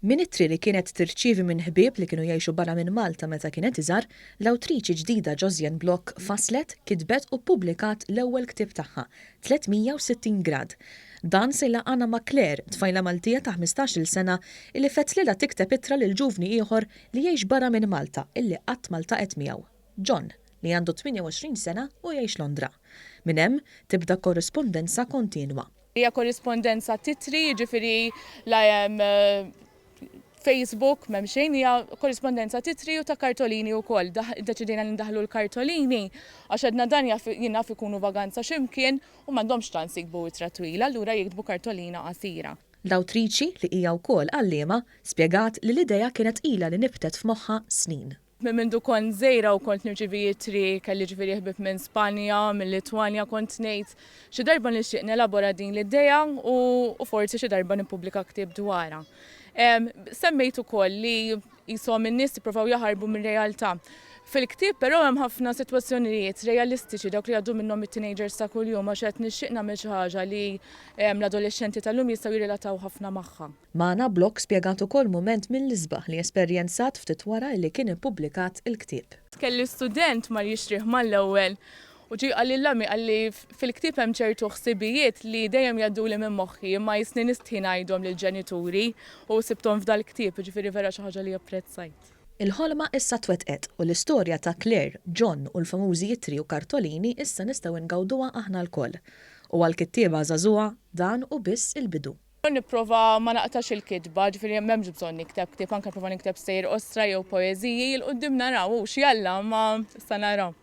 Minn ittri li kienet tirċievi minn ħbieb li kienu jgħixu barra minn Malta meta kienet iżgħar, l-awtriċi ġdida Josiane Bloch fasslet, kitbet u ppubblikat l-ewwel ktieb tagħha, 360 Grad. Dan se jlaqqagħna ma' Claire, tfajla Maltija ta' 15-il sena illi fettlilha tikteb ittra lil ġuvni ieħor li jgħix barra minn Malta illi qatt ma ltaqgħet miegħu, John, li għandu 28 sena u jgħix Londra. Minn hemm, tibda korrispondenza kontinwa. Hija korrispondenza titri, jiġifieri la hemm Facebook, m'hemm xejn, hija korrispondenza titri u ta' kartolini wkoll. Iddeċidejna li ndaħħlu l-kartolini għax għedna dan jaf jien naf ikunu vaganza xi mkien u m'għandhomx ċans jiktbu ittra twila, allura jiktbu kartolina qasira. L-awtriċi, li hija wkoll għalliema, spjegat li l-idea kienet ilha li nibtet f'moħħha snin. Minn mindu kont żgħira u kont nirċievi ittri, kelli ġifieri ħbieb minn Spanja, mil-Litwanja, kont ngħid xi darba nixtieq nelabora din l-idea u forsi xi darba nippubblika ktieb dwarha. Semmejt ukoll li qishom in-nies jipprovaw jaħarbu mir-realtà. Fil-ktieb però hemm ħafna sitwazzjonijiet realistiċi dawk li jgħaddu minnhom it-teenagers ta' kuljum għax qed nixtieq nagħmel xi ħaġa li l-adolexxenti tal-lum jistgħu jirrelataw ħafna magħha. Magħna Block spjegat ukoll mument mill-isbaħ li esperjenzat ftit wara illi kien ippubblikat il-ktieb. Kelli student mar jixtrih mal-ewwel u ġie qalli l-għami qalli fil-ktieb hemm ċertu ħsibijiet li dejjem jgħadduli minn moħħi imma jisni nistħi ngħidhom lill-ġenituri u sibthom f'dal-ktieb, jiġifieri vera xi ħaġa li apprezzajt. Il-ħolma issa twettqet u l-istorja ta' Claire, John u l-famużi ittri u kartolini issa nistgħu ngawduha aħna lkoll. U għall-kittieba żagħżugħa dan hu biss il-bidu. Nipprova ma naqtax il-kitba, ġifieri m'hemmx bżonn nikteb ktieb, anke nipprova nikteb stejjer qosra jew poeżiji, 'il quddiem naraw hux, jalla, imma issa naraw.